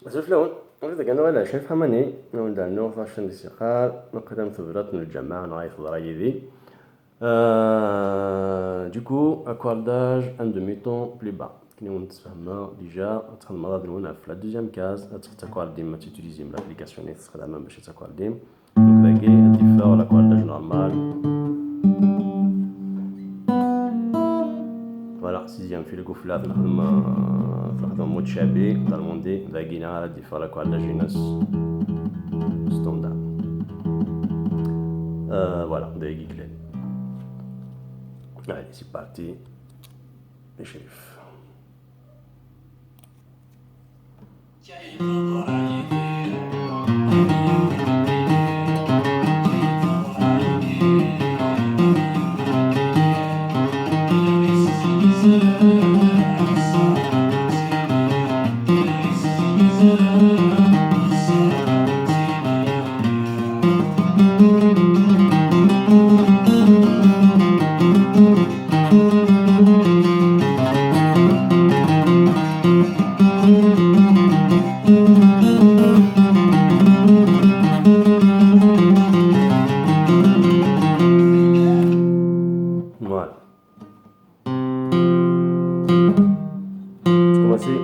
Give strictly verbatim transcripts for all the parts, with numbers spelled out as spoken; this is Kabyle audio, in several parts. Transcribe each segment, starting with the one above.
Azul fell-awen. Anda kan wala, Cayf Ḥamani, awen-d rnuɣ taɣect n lisiqar, naqdam tebrat n lǧameɛ, neɣ ay teḍra yid-i. Euh, du coup, accordage un demi-ton plus bas. Akken i wen-d-sfehmeɣ déjà, ad txedmeḍ adnun ɣef la deuxième case, ad txedmeḍ accordage, ad tutilisem l'application i tessexdamem bac ad taccordem. Donc dagi, ad d-iffeɣ l'accordage normal. Voilà, sixième fil ufella, tnexdem, euh, tnexdem mode chabi, d'armondi, dagi ad d-iffeɣ l'accordage-ines standard. Euh, voilà, dagi kan. Allez, c'est parti. Cayf. Voilà. Voici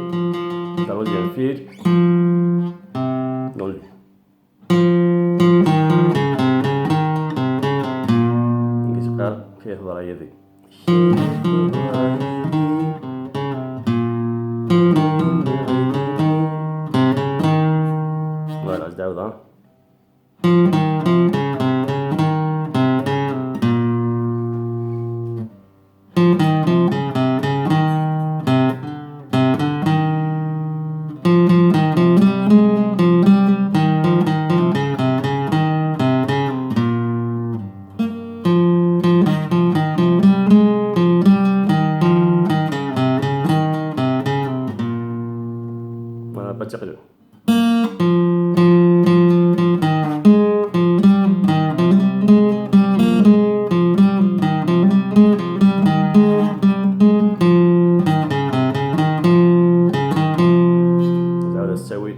la troisième fil dans le. Ngi s-qqar kif ḍra yid-i. Voilà, ad s-d-ɛawdeɣ. Voilà, pas de sérieux. Nɛawed ad s-tawi.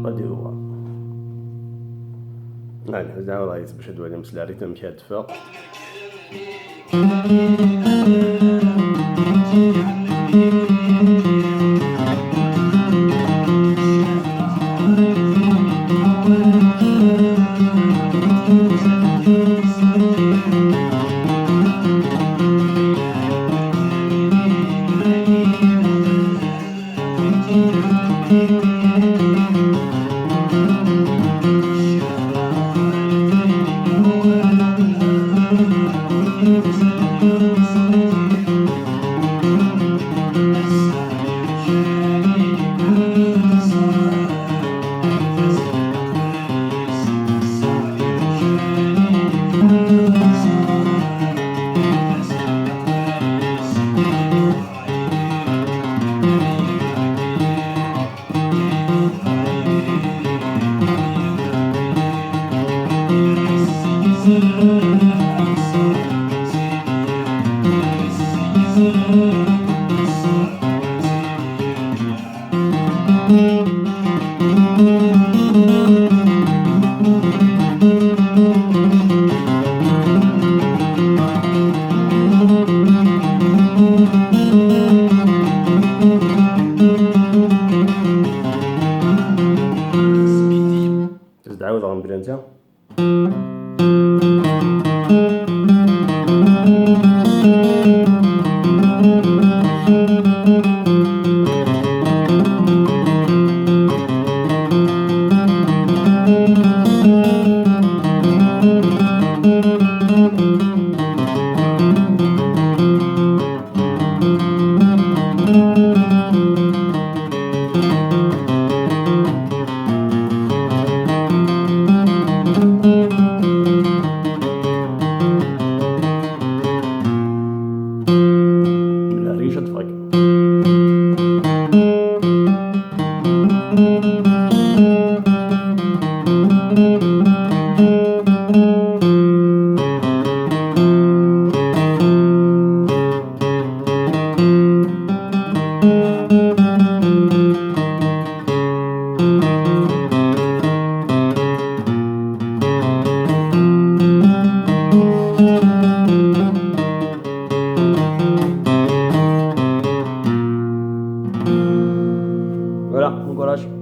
غادي هو. يعني، زعما راه يتبش هاد الوالي مسلا ريتم كي هاد. Tezdeɛwed ɣer mebla netta. Mel rric ad teffeɣ akka. Voilà, bon courage.